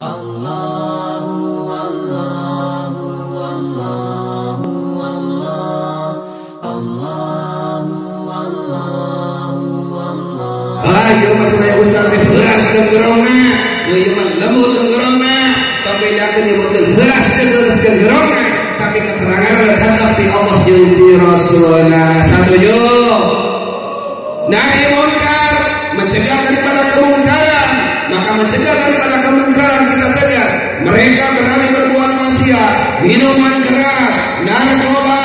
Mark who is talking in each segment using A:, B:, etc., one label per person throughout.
A: Allahu Allahu Allahu Allah Allahu Allahu Allah.
B: Ayo mah cenah ustaz teh heuras gerongna, ieu mah lembut gerongna, tong bejakeun nyebutkeun heuras teh gerongna, tapi keterangan tetap ti Allah jeung ti Rasulna. Satuju. Nahi munkar, mencegah daripada kemungkaran, maka mencegah daripada kemungkaran kita tegas. Mereka berani berbuat maksiat, minuman keras, narkoba,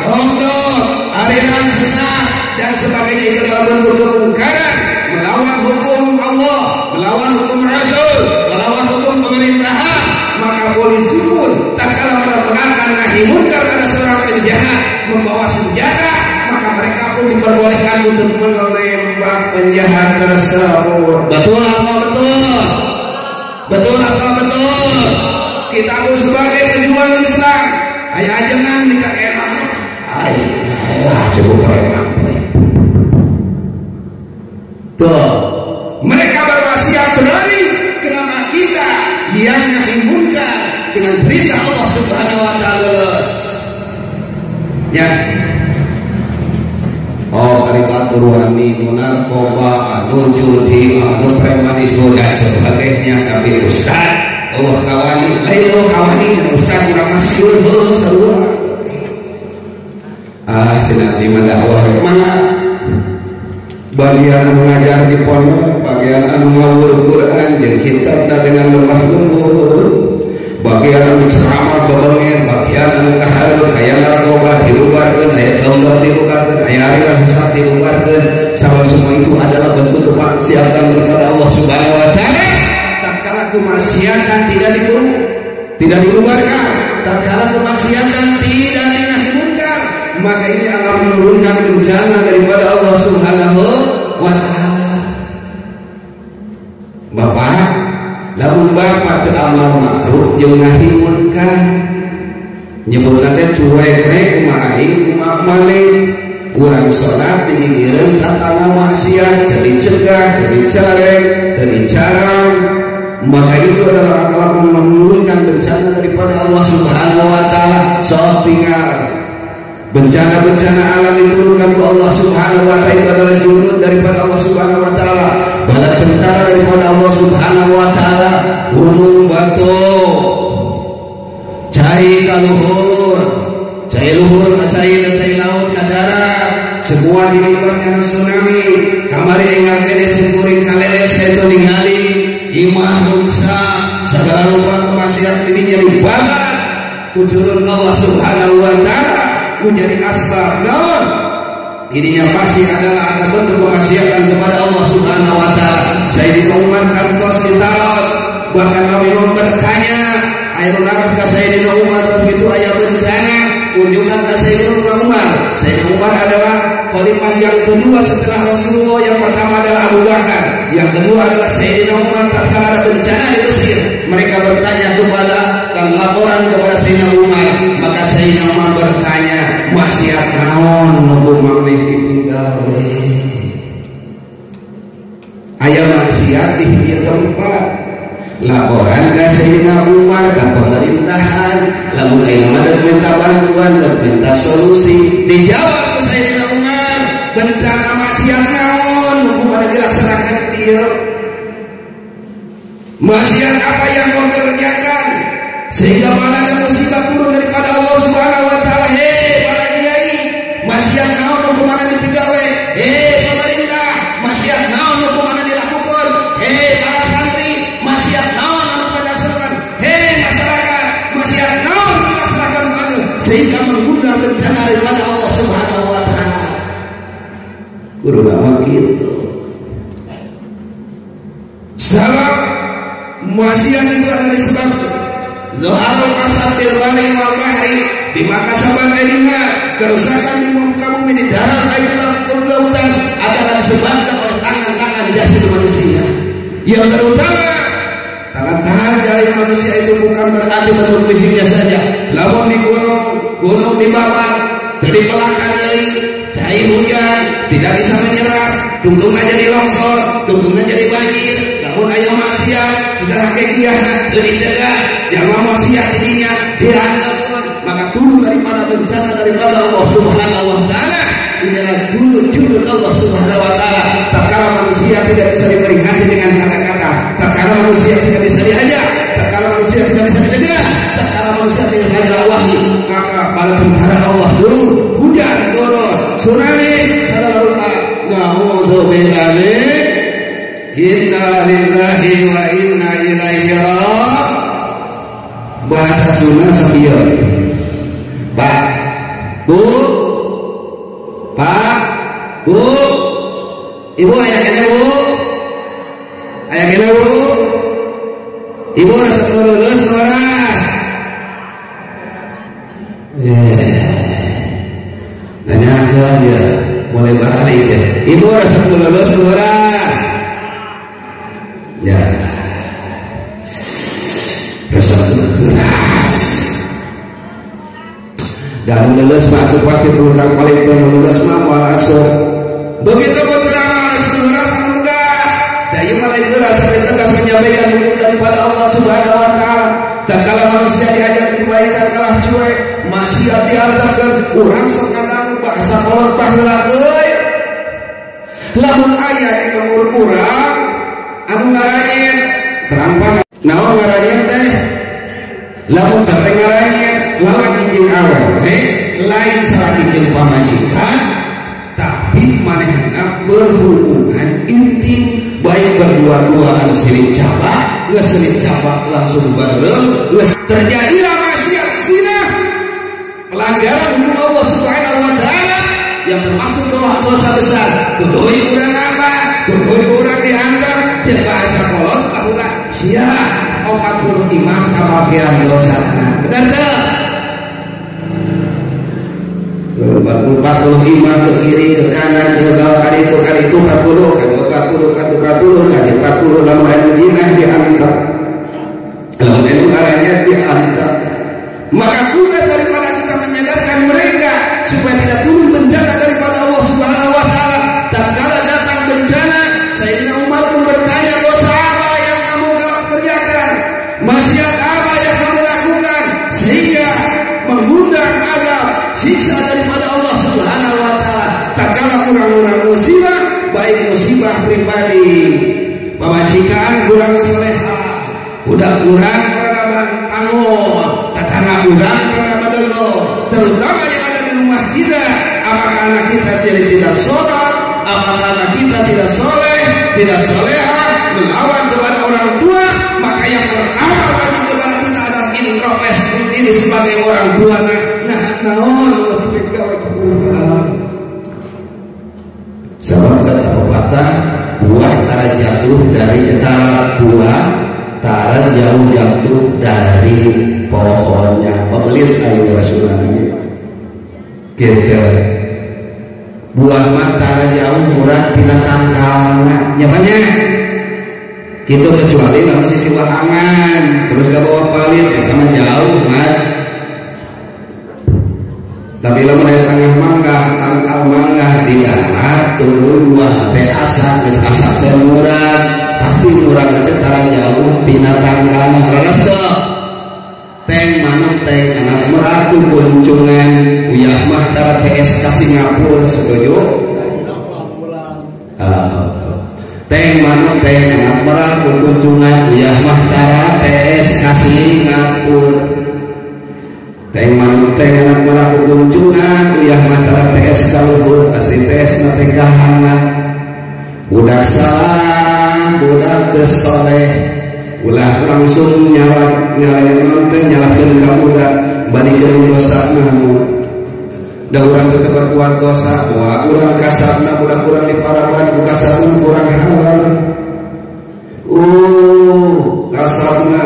B: dongdot, aliran sesat dan sebagainya, itu adalah bentuk kemungkaran, melawan hukum Allah, melawan hukum Rasul, melawan hukum pemerintahan. Maka polisi pun tatkala melakukan nahi munkar ada seorang penjahat membawa senjata, maka mereka pun diperbolehkan untuk menembak penjahat tersebut. Betul atau betul? Betul atau betul? Kita pun sebagai pejuang Islam, ayah jangan nikah enak, ayah cukup preman. Tuh, mereka bermaksiat berani, kenapa kita yang nahi munkar dengan perintah Allah Subhanahu wa Ta'ala? Ya. Oh, karibatur wani, nu narkoba, anu judi, anu premanisme dan sebagainya. Tapi ustaz, Allah kawani, ayo kawani, ustaz kurang masyhur, heuh sarua. Ah, cenah di dakwah mah bagian anu ngajar di pondok, bagian anu ngawur Quran jeung kitabna dengan lemah lembut, bagian anu ceramah bebengen, bagian anu kahareup aya narkoba dilubarkeun, aya dongdot dilubarkeun, aya aliran sesat dilubarkeun. Sabab semua itu adalah bentuk kemaksiatan kepada Allah Subhanahu wa Ta'ala. Tatkala kemaksiatan tidak dilubarkan, tatkala kemaksiatan tidak dinahi munkar, maka ini akan menurunkan bencana daripada Allah Subhanahu wa Ta'ala. Bapak, lamun bapak teu amar ma'ruf jeung nahi munkar, nyebutna teh cuek we kumaha aing kumaha maneh, urang salat digigireun tatana maksiat, teu dicegah, teu dicarek, teu dicarang, maka itu adalah akan menurunkan bencana daripada Allah Subhanahu wa Ta'ala. Sok tinggal bencana-bencana alam diturunkan oleh Allah Subhanahu wa Ta'ala, itu adalah jurud daripada Allah Subhanahu wa Ta'ala, bala tentara daripada Allah Subhanahu wa Ta'ala. Gunung batu, cai kaluhur, cai luhur, cai laut ka darat, semua dilibatkan tsunami. Kamari enggal kene simkuring kaleles itu ningali imah rusak, segala rupa kemaksiatan ini jadi babat kujurun Allah Subhanahu wa Ta'ala menjadi asbab. Namun ininya pasti adalah ada bentuk kemaksiatan kepada Allah Subhanahu wa Ta'ala. Sayyidina Umar kantos ditaros, bahkan Nabi Umar bertanya, ayo naros ka Sayyidina Umar begitu aya bencana, kunjungan ke Sayyidina Umar. Sayyidina Umar adalah khalifah yang kedua setelah Rasulullah. Yang pertama adalah Abu Bakar, yang kedua adalah Sayyidina Umar. Tatkala ada bencana di Mesir, mereka bertanya kepada dan laporan kepada Sayyidina Umar. Maka Sayyidina Umar bertanya, maksiat naon nu maneh dipigawe? Aya maksiat di ieu tempat. Laporan ke Sayyidina Umar ke pemerintahan, lamun ayeuna mah deuk minta bantuan, deuk minta solusi. Dijawab ku Sayyidina Umar, bencana maksiat naon nu kumaha dilaksanakan di dieu? Maksiat apa yang kau kerjakan sehingga bala dan musibah turun daripada Allah Subhanahu wa Ta'ala? Hei para kiai, maksiat naon nu kumaha dipigawe? Hei pemerintah, maksiat naon nu kumaha dilakukan? Hei para santri, maksiat naon anu dilaksanakan? Hei masyarakat, maksiat naon dilaksanakan anu sehingga mengundang bencana daripada Allah Subhanahu wa Ta'ala. Kudu nama gitu. Sebab maksiat itu adalah disebabkan zaharul fasad fil barri wal bahri bima kasabat aydina, kerusakan di muka bumi, di darat, di lautan adalah disebabkan oleh tangan-tangan jahil manusia. Yang terutama tangan-tangan jahil manusia itu bukan berarti bentuk fisiknya saja. Lamun di gunung, gunung di bawah, jadi pelakan deui, cai hujan tidak bisa menyerap, tungtungnya jadi longsor, tungtungnya jadi banjir. Lamun aya maksiat secara hakikiahna teu dicegah, jalma maksiat didinya diantepkeun, maka turun daripada bencana daripada Allah Subhanahu wa taala. Inilah junud-junud Allah Subhanahu wa taala. Tatkala manusia tidak bisa diperingati dengan kata-kata, tatkala manusia tidak bisa diajak, tatkala manusia tidak bisa dicegah, tatkala manusia tidak ada wahyu, maka bala tentara Allah turun, hujan turun, tsunami segala rupa. Na'udzubillah min inna lillahi wa inna ilaihi raji'un. Bahasa Sunda sakieu. Pak, Bu, Pak, Bu, Ibu aya kene Bu? Aya kene Bu? Ibu resep lulus waras. Nanyakeun ya, mulai baralik ya. Ibu resep lulus waras. Ya. Resep keras. Dan lulus mah aku pasti pulang paling lulus mah moal asup. Begitu berceramah resep keras anu tegas. Da ieu mah lain keras tapi tegas menyampaikan hukum daripada Allah Subhanahu wa taala. Tatkala manusia diajak kebaikan kalah cuek, maksiat diantarkan, urang sok kadang bahasa kolot baheula euy. Lamun aya di lembur urang anu ngaranyen terang pang naon ngaranyen teh? Lamun teh ngaranyen lalaki jeung awewe lain salaki jeung pamajikan, tapi manehna berhubungan intim, baik berdua-duaan sirik cabak, geus sirik cabak langsung bareng, geus terjadilah maksiat zina, pelanggaran hukum Allah Subhanahu wa taala yang termasuk dosa besar. Tuluy urang apa? Tuluy urang diantar jeung bahasa kolot baheula sia 40 imam kapakian dosana. Bener teu? 40 imam ke kiri, ke kanan, ke bawah, kan itu 40, kan 40, kan 40, kan 40, lamun anu jinah diantar. Lamun anu arahnya diantar. Maka tugas daripada kita menyadarkan mereka supaya tidak turun bencana daripada Allah Subhanahu wa taala. Tatkala datang bencana, Sayyidina Umar pun bertanya, dosa apa yang kamu kerjakan? Maksiat apa yang kamu lakukan sehingga mengundang azab siksa daripada Allah Subhanahu wa taala? Tatkala kurang-kurang musibah, baik musibah pribadi, pamajikan kurang soleha, budak kurang peradaban tanggung, tetangga kurang peradaban dego, terutama yang ada di rumah kita. Apakah anak kita jadi tidak sholat? Apakah anak kita tidak soleh, tidak soleha, melawan kepada orang tua? Maka yang pertama wajib kepada kita adalah introspeksi diri sebagai orang tua. Nah, naon Allah gawe ke urang. Sebab kata pepatah, buah tara jatuh dari tara buah tara jauh jatuh dari pohonnya. Pabelit ayo Rasulullah ini. Gitu. Buah mah tara jauh murah tina tangkalna. Nyamannya. Gitu kecuali lamun sisi wahangan terus ka bawa palit eta mah jauh mah. Tapi lamun aya tangah mangga, tangkal mangga di darat turun buah teh asa geus asa teh murah, pasti murah teh tara jauh tina tangkalna resep. Teng manuk teng anak meraku kuncungan uyah mah tara TS ka Singapura setuju? Teng manuk teng anak meraku kuncungan uyah mah tara TS ka Singapura. Teng manuk teng anak meraku kuncungan uyah mah tara TS ka luhur asli TS mah teh kahana. Budak salah budak teu soleh ulah langsung nyalain teh nyalahkeun ka budak balikeun dosana. Da urang teu berbuat dosa, wah urang kasarna budak urang diparaban ku kasarna kurang halal. Kasarna,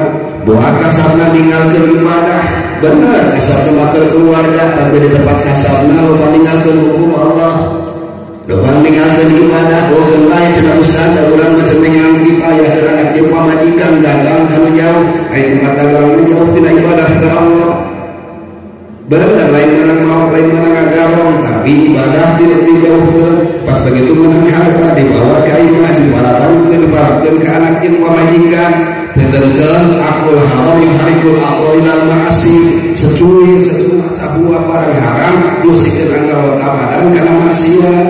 B: buah kasarna ninggalkeun ibadah, bener kasarna mah keur keluarga, tapi di tempat kasarna lupa ninggalkeun hukum Allah. Lupa ninggalkeun ibadah, oh geun lain cenah ustaz, da urang mah cenah aya keur anak jeung pamajikan dagang kanu jauh, aya tempat dagang nu jauh tina ibadah ka Allah. Bener lain menang maut, lain menang ngagarong, tapi ibadah tidak dijauhkeun. Pas begitu menang harta dibawa ka imah, diparabankeun, diparabkeun ka anak jeung pamajikan. Tedengkeun akul haram yuharikul aqla ilal ma'asi. Secuil secuma cabua barang haram musikeun anggara badan kana maksiat.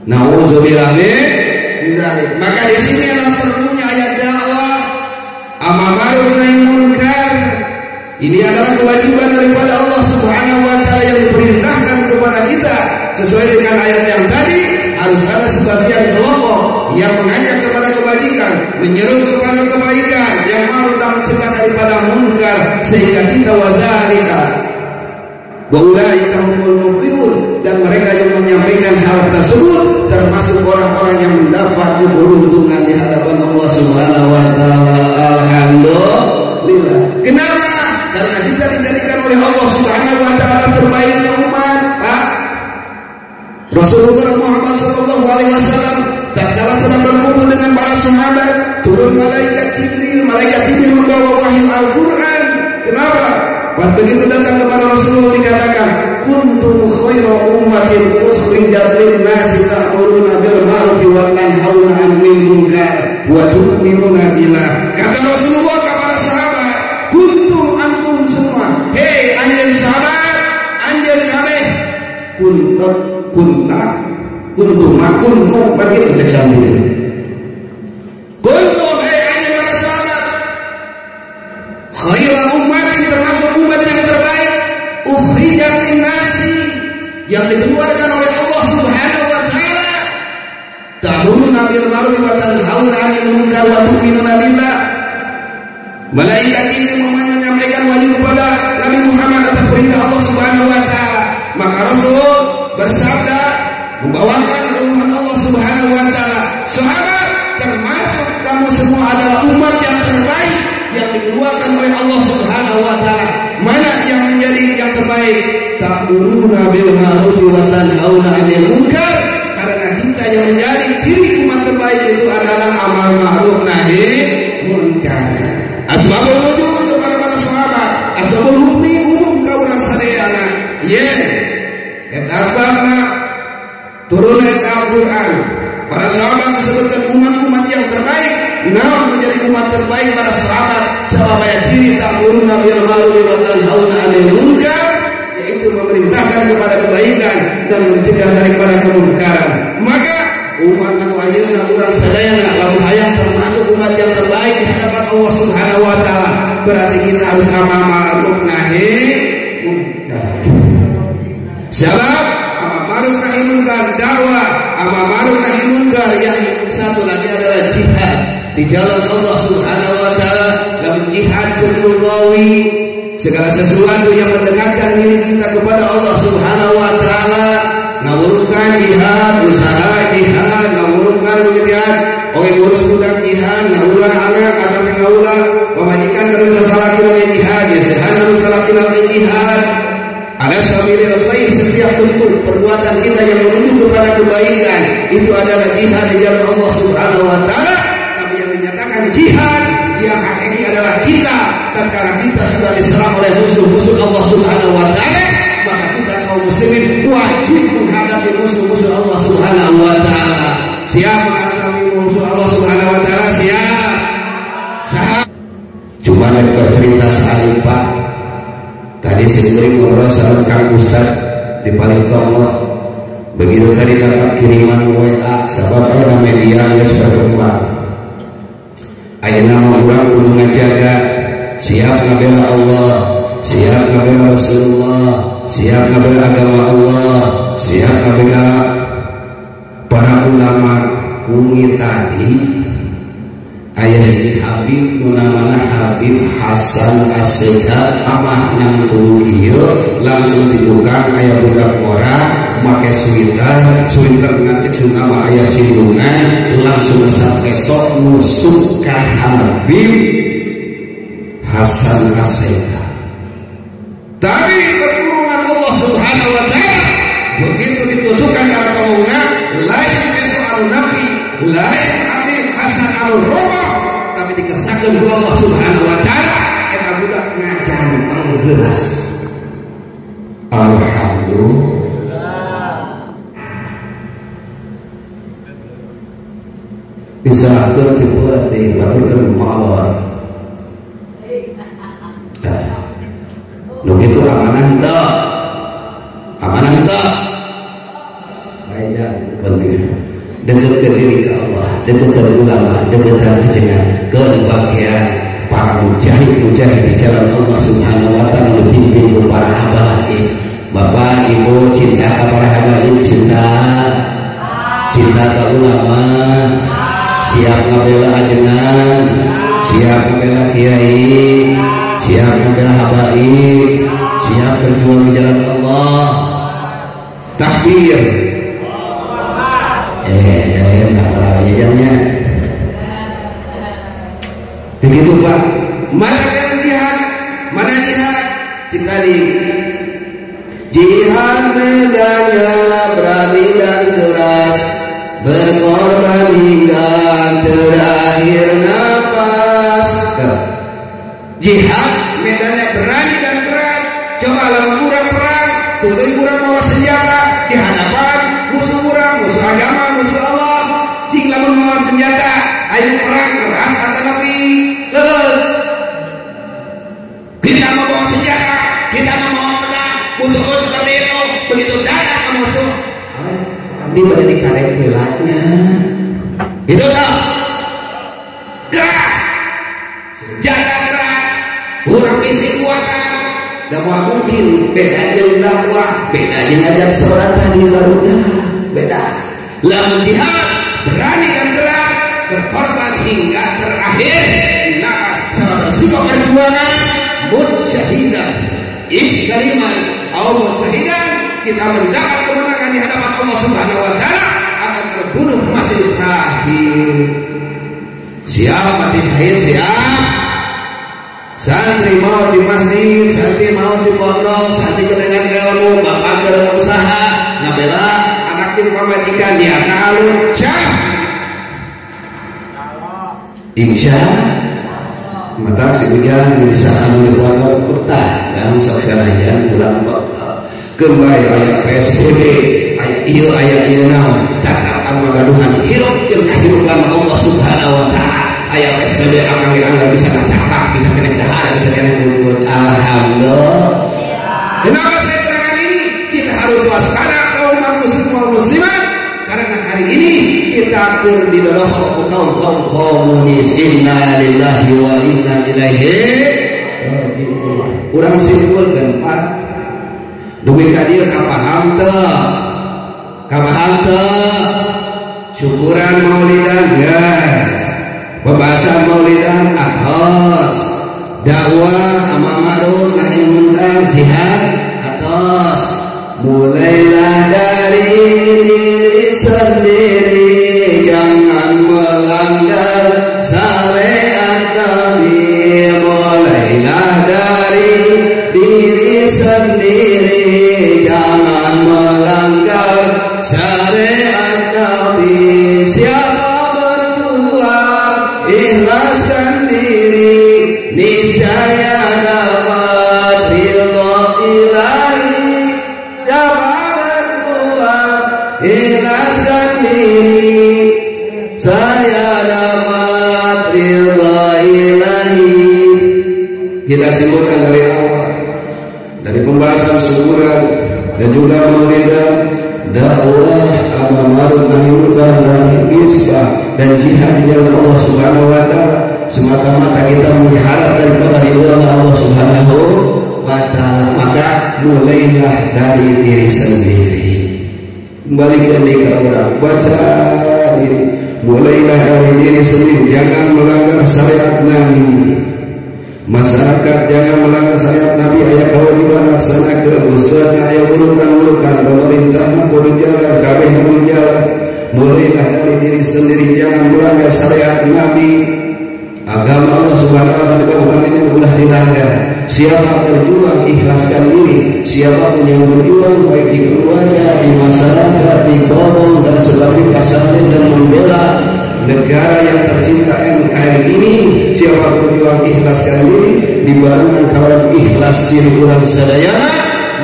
B: Nauzubillah min dzalik. Maka di sini adalah perlunya ayat dakwah amar ma'ruf nahi munkar. Ini adalah kewajiban daripada Allah Subhanahu wa taala yang diperintahkan kepada kita. Sesuai dengan ayat yang tadi, harus ada sebagian kelompok yang mengajak kepada kebajikan, menyeru kepada kebaikan, yang ma'ruf dan mencegah daripada munkar, sehingga kita wazalika wa ulaika humul muflihun, dan mereka yang menyampaikan hal tersebut termasuk orang-orang yang mendapat keberuntungan di hadapan Allah Subhanahu wa taala. Alhamdulillah. Kenapa? Karena kita dijadikan oleh Allah Subhanahu wa taala terbaiknya umat, Pak. Rasulullah Muhammad sallallahu alaihi wasallam tatkala sedang berkumpul dengan para sahabat, turun malaikat Jibril, malaikat Jibril membawa wahyu Al-Qur'an. Kenapa? Pas begitu datang kepada Rasulullah dikatakan, "Kuntum khaira ummatin ukhrijat lin-nasi ta'muruna bil ma'ruf wa tanhauna 'anil munkar wa tu'minuna billah." Kata Rasulullah kepada sahabat, "Kuntum antum semua, hei anjeun sahabat, anjeun kabeh, kuntum kunta kuntum kuntum pergi cek santri. Kuntum hei anjeun para sahabat, khaira ummatin termasuk umat yang terbaik, ukhrijat lin-nasi yang dikeluarkan oleh Allah Subhanahu wa taala, ta'muruna bil ma'ruf wa tanhauna 'anil munkar wa tu'minuna billah." Malaikat ini menyampaikan wahyu kepada Nabi Muhammad atas perintah Allah Subhanahu wa taala. Maka Rasul bersabda membawakan firman Allah Subhanahu wa taala, "Sahabat, termasuk kamu semua adalah umat yang terbaik yang dikeluarkan oleh Allah Subhanahu wa taala." Mana yang menjadi yang terbaik? Ta'muruna bil ma'ruf wa tanhauna 'anil munkar. Karena kita yang menjadi ciri umat terbaik itu adalah amal ma'ruf nahi munkar. Asbabul nuzul kepada para sahabat, asbabul hukmi umum ka urang sadayana. Ye, eta asbabna turun ayat Al-Qur'an. Para sahabat disebutkan umat-umat yang terbaik. Naon menjadi umat terbaik para sahabat? Sabab aya ciri ta'muruna bil ma'ruf wa tanhauna 'anil munkar, yaitu memerintahkan kepada kebaikan dan mencegah daripada kemungkaran. Maka umat anu ayeuna urang sadayana lamun hayang termasuk umat yang terbaik di hadapan Allah Subhanahu wa taala, berarti kita harus amal ma'ruf nahi munkar. Sebab amal ma'ruf nahi munkar dakwah, amal ma'ruf nahi munkar yang satu lagi adalah jihad di jalan Allah Subhanahu wa taala. Lamun jihad lugawi, segala sesuatu yang mendekatkan diri kita kepada Allah Subhanahu wa taala, ngawurukan jihad, usaha jihad, ngawurukan jihad, oke ngurus budak jihad, ngawurukan anak atau ngawulah pamajikan terus salaki oge jihad, ya sehan harus salaki oge jihad. Ada sabilil khair, setiap bentuk perbuatan kita yang menuju kepada kebaikan itu adalah jihad di jalan Allah Subhanahu wa taala. Tapi yang menyatakan jihad yang hakiki adalah kita tatkala kita sudah diserang oleh musuh-musuh Allah Subhanahu wa taala, maka kita kaum muslimin wajib menghadapi musuh-musuh Allah Subhanahu wa taala. Siap menghadapi musuh Allah Subhanahu wa taala? Siap. Sah. Cuma lagi bercerita sekali Pak. Tadi sendiri ngobrol sama Kang Ustad di Palingtongo. Begitu tadi dapat kiriman WA sebab ada media geus berkembang. Ayeuna mah urang kudu ngajaga, siap ngabela Allah, siap ngabela Rasulullah, siap ngabela agama Allah, siap ngabela para ulama. Ungi tadi ayah ini Habib munamana Habib Hasan Assegaf amah nang kieu langsung di tukang aya budak ora make sweater, sweater ngacek sunama aya cindungan langsung ngesap esok nusuk ka Habib Hasan Assegaf. Tapi pertolongan Allah Subhanahu wa taala begitu ditusukkan karena tolongna lain besok anu nabi, lain Habib Hasan anu romo, tapi dikersakeun ku Allah Subhanahu wa taala eta budak ngajanteng heuras. Alhamdulillah. Diserahkan ke penting, baturkeun molor. Nu kitu amanah teu? Amanah teu? Baik, penting. Dekatkan diri ke Allah, dekatkan ulama, dekatkan ajengan, ke bagian para mujahid-mujahid di jalan Allah Subhanahu wa taala dipimpin ke para habaib. Bapak, Ibu cinta ke para habaib, cinta cinta ke ulama, siap ngabela ajengan, siap ngabela kiai, siap ngabela habaib, siap berjuang di jalan Allah. Takbir. Nggak jamnya. Begitu Pak. Mana kan jihad? Mana jihad? Cinta di jihad medannya berani dan keras, berkorban hingga terakhir nafas. Jihad medannya berani dan keras. Coba lawan kurang perang, tuluy kurang bawa senjata di hadapan musuh kurang, musuh agama, musuh Allah. Cing lamun bawa senjata, ayo perang keras atau nabi leles. Kita membawa senjata, kita membawa pedang, musuh seperti itu. Begitu datang ke musuh, ini pada dikarek helanya. Itu tak keras, senjata keras, kurang isi kuatan. Dan mau mungkin beda jeung dakwah, beda jeung ngajak sholat tadi baru dah beda. Lamun jihad berani dan keras, berkorban hingga terakhir nafas sama bersifat perjuangan. Mut syahidan, ish kaliman, au syahidan, kita mendapat kemenangan di hadapan Allah Subhanahu wa taala, akan terbunuh masih syahid. Siap mati syahid, siap. Santri mau di masjid, santri mau di pondok, santri kedengar ilmu, bapak keur usaha, ngabela anak jeung pamajikan niatna alus, siap. Insya mata si hujan bisa anu di pondok betah, dan sok sarajan urang betah. Keun bae aya PSBB, aya ieu aya ieu naon, tetap anu ngagaduhan hirup jeung kahirupan Allah Subhanahu wa taala. Aya PSBB akang anggar bisa ngacapak, bisa kena dahar, bisa kena mulut. Alhamdulillah. Kenapa saya terangkan ini? Kita harus waspada kaum muslim wal muslimat, karena hari ini kita tur didorong kaum kaum komunis. Inna lillahi wa inna ilaihi raji'un. Urang simpulkeun Pak, dugi ka dieu kapaham teu? Kapaham teu? Syukuran maulidan geus, pembahasan maulidan atos, dakwah amar ma'ruf nahi munkar, jihad atos. Mulailah dari diri sendiri, jangan melanggar syariat Nabi. Mulailah dari diri sendiri, jangan melanggar syariat Nabi. Siapa berjuang ikhlaskan diri, niscaya dapat ridho ilahi. Siapa berjuang ikhlaskan diri, saya dapat ridho ilahi. Kita simpulkan dari awal, dari pembahasan syukuran dan juga maulidan, dakwah, amar ma'ruf nahi munkar, dan isbah dan jihad di jalan Allah Subhanahu wa taala, semata-mata kita mengharap daripada ridha Allah Subhanahu wa taala. Maka mulailah dari diri sendiri. Kembali ke orang, baca diri, mulailah dari diri sendiri, jangan melanggar syariat Nabi. Masyarakat jangan melanggar syariat Nabi, aya kewajiban laksanakeun, ustazna aya urutan-urutan, pemerintah mah kudu jalan, kabeh kudu jalan. Mulailah dari diri sendiri, jangan melanggar syariat Nabi. Agama Allah Subhanahu wa taala bukan ini ulah dilanggar. Siapa berjuang ikhlaskan diri, siapapun yang berjuang baik di keluarga, di masyarakat, di kaum dan sebagainya, pesantren dan membela negara yang tercinta NKRI ini, siapa berjuang ikhlaskan diri dibarengan kalau ikhlas diri urang sadayana,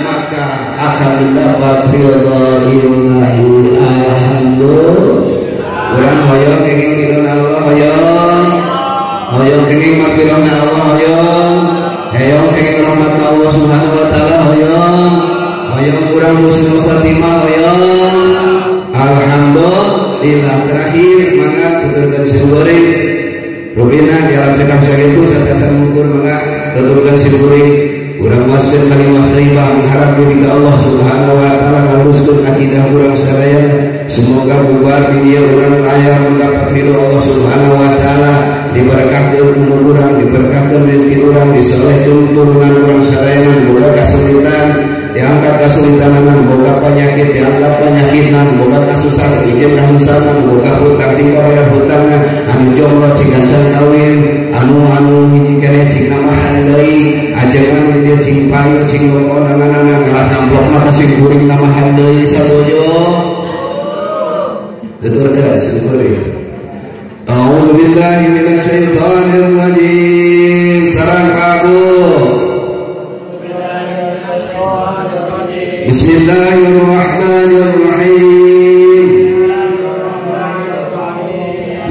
B: maka akan mendapat ridha Ilahi. Alhamdulillah. Urang hoyong kenging ridhona Allah, hoyong. Hoyong kenging magfirahna Allah, hoyong. Hoyong kenging rahmatna Allah Subhanahu wa taala, hoyong. Hoyong urang husnul khatimah, hoyong. Alhamdulillah. Terakhir maka tuturkeun simkuring rupina di alam cekap sakitu satacan mungkur maka tuturkeun simkuring urang waskeun kalimah thayyibah mengharap diri ka Allah Subhanahu wa taala ngaluruskeun akidah urang sadaya. Semoga bubar di dieu urang aya mendapat ridho Allah Subhanahu wa taala, diberkahkeun umur urang, diberkahkeun rezeki urang, disolehkeun turunan urang sadaya, boga kasulitan diangkat kesulitan, boga penyakit diangkat penyakitna, boga kasusahan izin kasusahan, boga hutang cing kabayar hutangna, anu jomblo cing gancang kawin, anu hiji keneh cing namahan deui, ajengan di dieu cing payu cing lokonanana ngalah amplopna ka sing kuring namahan deui sabojo. Tuturkeun sing kuring. A'udzu billahi minasyaitonir rajim. Sarang aku. Bismillahirrahmanirrahim.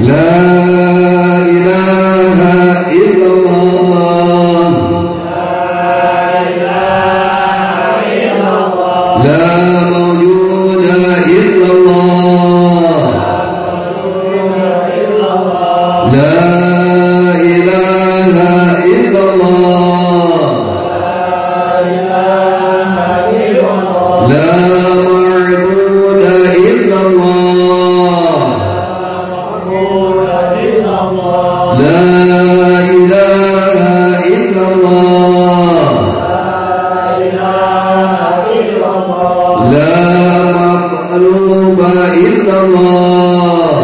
B: La ilaha illallah. La mawjuda illallah. La ilaha illallah. La ma'budu illallah. La ilaha illallah. La maqluba illallah.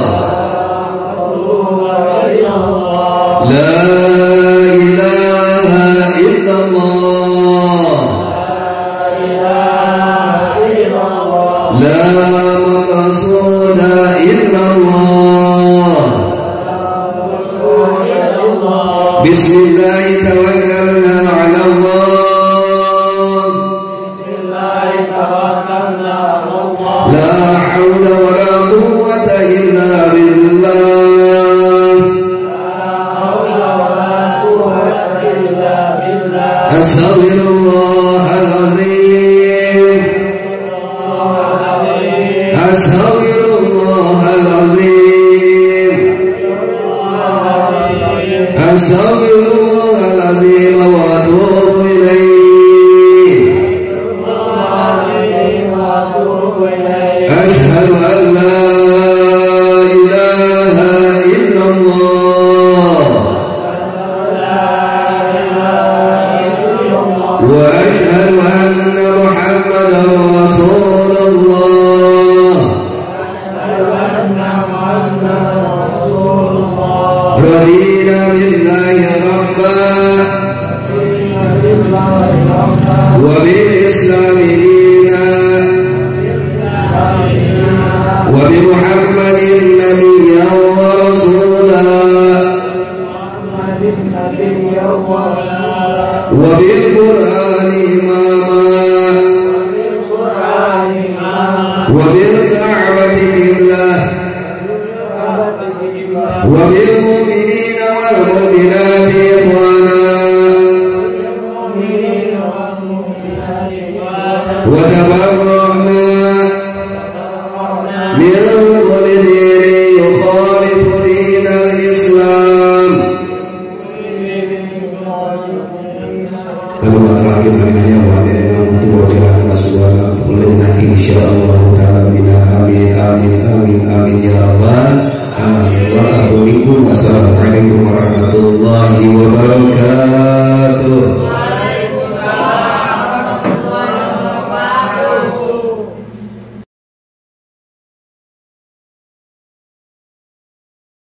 B: La ilaha illallah. La maqsuda illallah. Bismillah tawakkalna ala Allah. La hawla wa la quwwata illa billah. Astaghfirullahalazim. Astaghfirullahalazim. Astaghfirullahalazim wa atubu ilaih. Ashhadu an la ilaha illallah wa ashhadu anna Muhammadan Rasulullah. Radina billahi rabba wa bil islami dina wa bi Muhammadin nabiyyan wa rasula wa bil Qur'ani imama wa bil Ka'bati qiblah wa bil mu'minina wal mu'minati ikhwana wa tabarra'na min kulli dinin yukhalifu dinal Islam. Kalimat hakim hari wa insyaallah taala bina amin amin amin amin ya rabbal alamin. Wassalamualaikum warahmatullahi wabarakatuh.